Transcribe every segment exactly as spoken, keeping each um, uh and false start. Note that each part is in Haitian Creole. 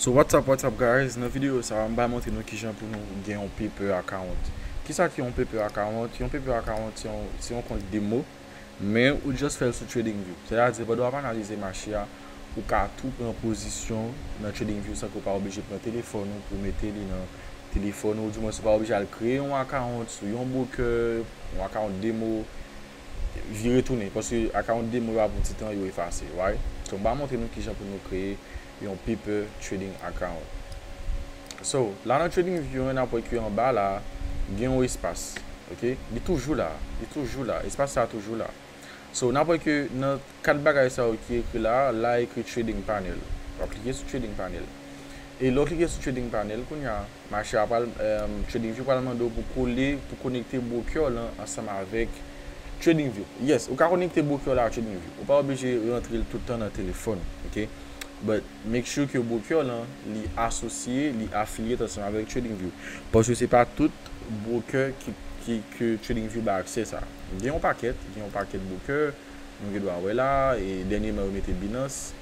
So what's up, what's up guys? Nan videyo sa a, m pral montre nou kijan pou nou gen yon paper account. Kisa ki yon paper account? Yon paper account se yon, se yon kont demo, men ou just fè l sou TradingView. Sètadi pandan w ap analize mache a, ou ka tou pran pozisyon nan TradingView san ke w pa oblije pran telefòn ou pou w mete li nan telefòn ou, oudimwens ou pa oblije al kreye yon account sou yon broker, yon account demo, vire tounen, paske account demo yo ap yon ti tan yo efase, right? So m pral montre nou kijan pou nou kreye yon paper trading account. So la nan TradingView an, n ap wè ke anba la gen yon espas, ok? Li toujou la, li toujou la, espas sa toujou la. So n ap wè ke nan kat bagay sa yo ki ekri la, la ekri trading panel. W ap klike sou trading panel. E lè w klike sou trading panel, kounye a, mache a pral, um, TradingView pral mande w pou kole, pou konekte broker lan ansanm avèk TradingView. Yes, ou ka konekte broker la a TradingView. Ou pa oblije rantre l tout tan nan telefòn, ok? But make sure ke broker lan, li asosye, li afilye ansanm avèk TradingView. Paske se pa tout broker ki, ki, ke TradingView ba aksè sa. Gen yon pakèt, gen yon pakèt broker, nou gen dwa wè la, e dènyèman yo mete Binance,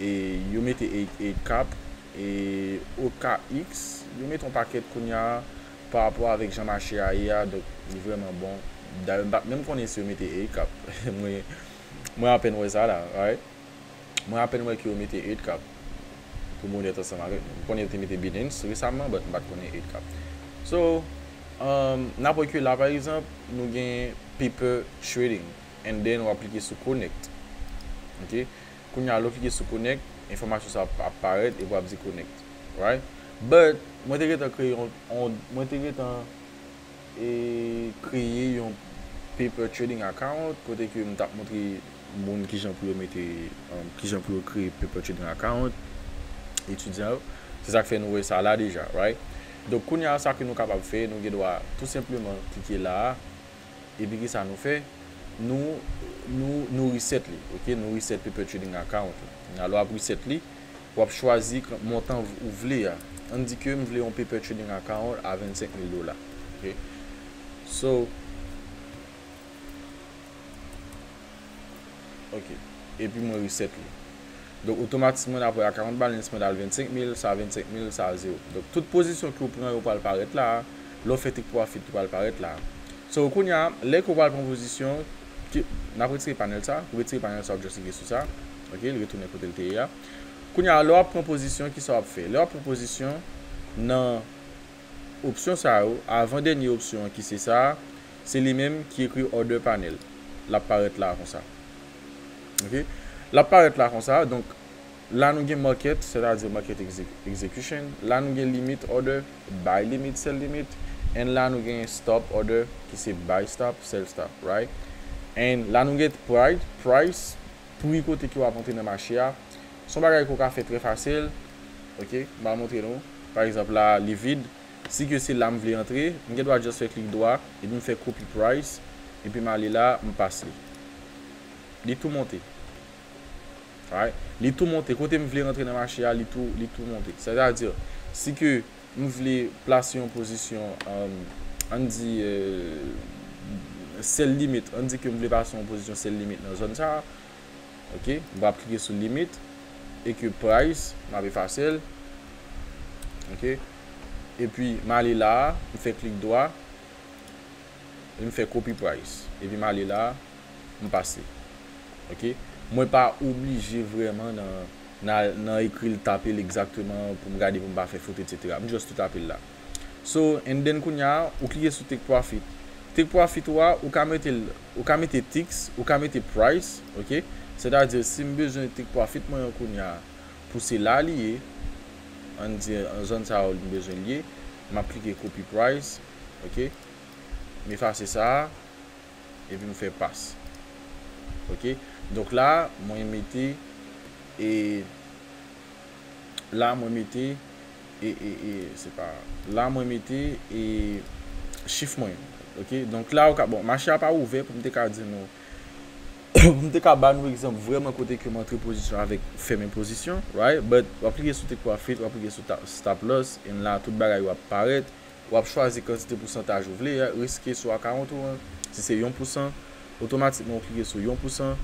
e yo mete Eightcap, e O K X, yo mete yon pakèt kounye a pa rapò avèk jan mache a ye a, donk li vrèman bon. Dayè, m pa t menm konnen si yo mete Eightcap. Mwen, mwen apèn wè sa la, right? Mwen apèn wè ke yo mete Eightcap pou bonèt ansanm avèk nou. M konnen yo te mete Binance resaman, but m pa t konnen Eightcap. So, um, n ap wè ke la, pa egzanp, nou gen paper trading, and then w ap klike sou connect. Ok? Kounye a, lè w klike sou connect, enfòmasyon sa ap, ap parèt epi w ap di connect. Right? But, mwen te gentan kreye yon, yon, mwen te gentan e kreye yon paper trading account kote ke m t ap montre moun kijan pou yo mete, um, kijan pou yo kreye paper trading account, etidyan yo. Se sa k fè nou wè sa la deja, right? Donk, kounye a, sa ke nou kapab fè, nou gen dwa tou senpleman klike la a, epi kisa nou fè? Nou, nou, nou reset li, ok? Nou reset paper trading account la. Alò, w ap reset li, w ap chwazi k-, montan v-, ou vle a. Ann di ke m vle yon paper trading account a vennsenk mil dola. Ok? So, ok. Epi mwen reset li. Donk, otomatikman, apre account balance mwen al vennsenk mil, sa vennsenk mil, sa zewo. Donk, tout pozisyon ke w pran yo pral parèt la a. Lè w fè take profit, yo pral parèt la a. So, kounye a, lè ke w pral pran pozisyon, ki, n ap retire panèl sa, retire panèl sa, w ap just klike sou sa. Ok, li retounen kote l te ye a. Kounye a, lè w ap pran pozisyon, kisa w ap fè? Lè w ap pran pozisyon nan opsyon sa yo, avan dènye opsyon an ki se sa a, se li menm ki ekri order panel. L ap parèt la konsa. Ok? L ap parèt la konsa, donk la nou gen market, sètadi market exec-, execution. La nou gen limit order, buy limit, sell limit. And la nou gen stop order, ki se buy stop, sell stop, right? And la nou gen price, price, pri kote ke w ap antre nan mache a. Se yon bagay ke w ka fè trè fasil. Ok, m a montre nou. Pa egzanp, la, li vid. Si ke se la m vle antre, m gen dwa just fè klik dwa, epi m fè copy price, epi m ale la, m pase. Li tou monte. Alright? Li tou monte. Kote m vle rantre nan mache a, li tou, li tou monte. Sètadi, si ke m vle plase yon pozisyon, um, ann di, euh, sell limit, ann di ke m vle plase yon pozisyon sell limit nan zòn sa a, ok, m ap klike sou limit, e ke price, m ap efase l, ok, epi m ale la a, m fè klik dwa, e m fè copy price. Epi m ale la, m pase. Ok? Mwen pa oblije vrèman nan, nan, nan ekri l, tape l egzakteman pou m gade pou m pa fè fot, etsetera. M just tou tape l la. So, and then kounye a, ou klike sou take profit. Take profit ou a, ou ka mete l, ou ka mete ticks, ou ka mete price, ok? Sètadi, si m bezwen take profit mwen an kounye a, pou se la li ye, ann di, an zòn sa yo m bezwen l ye, m ap klike copy price, ok? M efase sa a, epi m fè pass. Ok? Donk la, mwen mete, e, la, mwen mete, e, e, e, se pa, la, mwen mete, e, chif mwen. Ok? Donk la, ou ka, bon, mache a pa ouvè pou m te ka di nou, pou m te ka ba nou egzanp vrèman kote ke m antre pozisyon avèk fèmen pozisyon, right? But w ap klike sou take profit, w ap klike sou ta-, stop loss, and la, tout bagay yo ap parèt. W ap chwazi kantite pousantaj ou vle a, riske sou akawont ou an. Si se yon pousan, otomatikman ou klike sou yon pousan.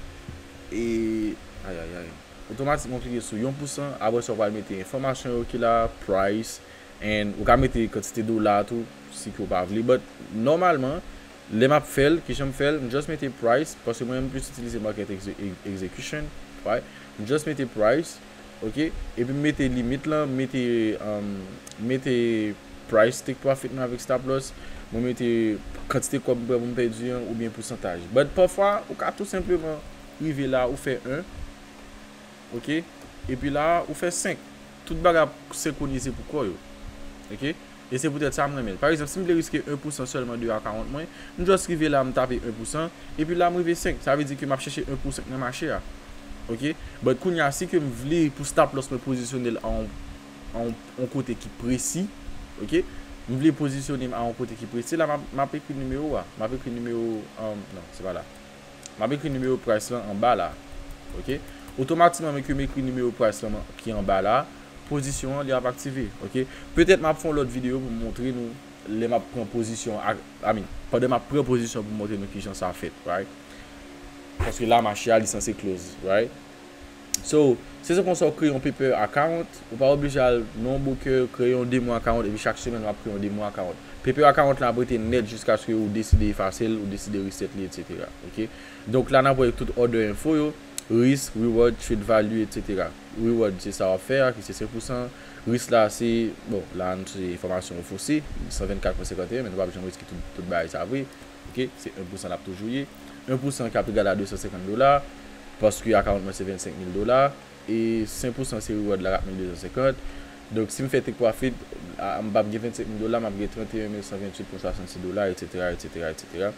E, ayayay. otomatikman w klike sou yon pousan, apre sa w pral mete enfòmasyon yo ki la, price, and ou ka mete kantite dola tou, si ke w pa vle, but nòmalman, lè m ap fè l, kijan m fè l, m just mete price, paske mwen m plis itilize market exe- ex- execution, right? M just mete price, ok? Epi m mete limit lan, mete, um, mete price take profit mwen avèk stop loss, mwen mete kantite kòb m prè pou m pèdi an, oubyen pousantaj. But pafwa, ou ka tou senpleman rive la, ou fè en, ok? Epi la, ou fè senk. Tout bagay ap senkwonize pou kò yo, ok? E se poutèt sa m renmen l. Pa egzanp, si m vle riske en pousan sèlman de akawont mwen, m just rive la, m tape en pousan, epi la, m rive senk. Sa vle di ke m ap chèche en pousan nan mache a, ok? But kounye a, si ke m vle pou stop loss mwen pozisyone l an, an, an kote ki presi, ok? M vle pozisyone m a yon kote ki presi, la, m ap, m ap ekri nimewo a. M ap ekri nimewo, um, non, se pa la. M ap ekri nimewo price lan anba la. Ok? Otomatikman, men ke m ekri nimewo price lan ki anba la, pozisyon an, li ap aktive. Ok? Petèt m ap fè yon lòt videyo pou m montre nou lè m ap pran pozisyon, I mean, pandan m ap pran pozisyon pou m montre nou kijan sa fèt, right? Paske la, mache a, li sanse close, right? So, se sa konsa w kreye yon paper account, ou pa oblije al nan yon broker, kreye yon demo account, epi chak semèn w ap kreye yon demo account. Paper account la ap rete nèt jiskaske ou deside efase l, ou deside reset li, etsetera. Ok? Donk la n ap wè tout order info yo, risk, reward, trade value, etsetera. Reward se sa w ap fè a, ki se senk pousan. Risk la se, bon, la nou se enfòmasyon ofose, san vennkat pwen senkanteyen, men nou p ap janm riske tout, tout bagay sa vre. Ok? Se en pousan l ap toujou ye. En pousan k ap egal a de san senkant dola, paske account mwen se vennsenk mil dola, e senk pousan se reward la k ap mil de san senkant. Donk, si m fè take profit, a, m p ap gen vennsenk mil dola, m ap gen tranteyen mil san venntuit pwen swasannsis dola, etsetera, etsetera, etsetera.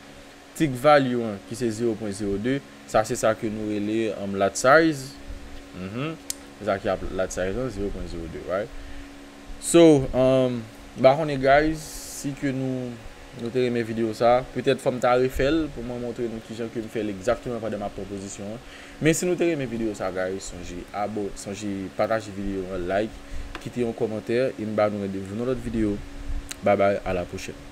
Tick value an, ki se zewo pwen zewo de, sa se sa ke nou rele, um, lot size. Mhm. Se sa ki ap lot size an, zewo pwen zewo de, right? So, um, m pa konnen, guys, si ke nou, nou te renmen videyo sa, petèt fò m ta refè l pou mwen montre nou kijan ke m fè l egzakteman pandan m ap pran pozisyon an. Men si nou te renmen videyo sa, guys, sonje abò-, sonje pataje videyo an, like, kite yon kòmantè, e m ba nou randevou nan lòt videyo. Bye bye, à la prochaine.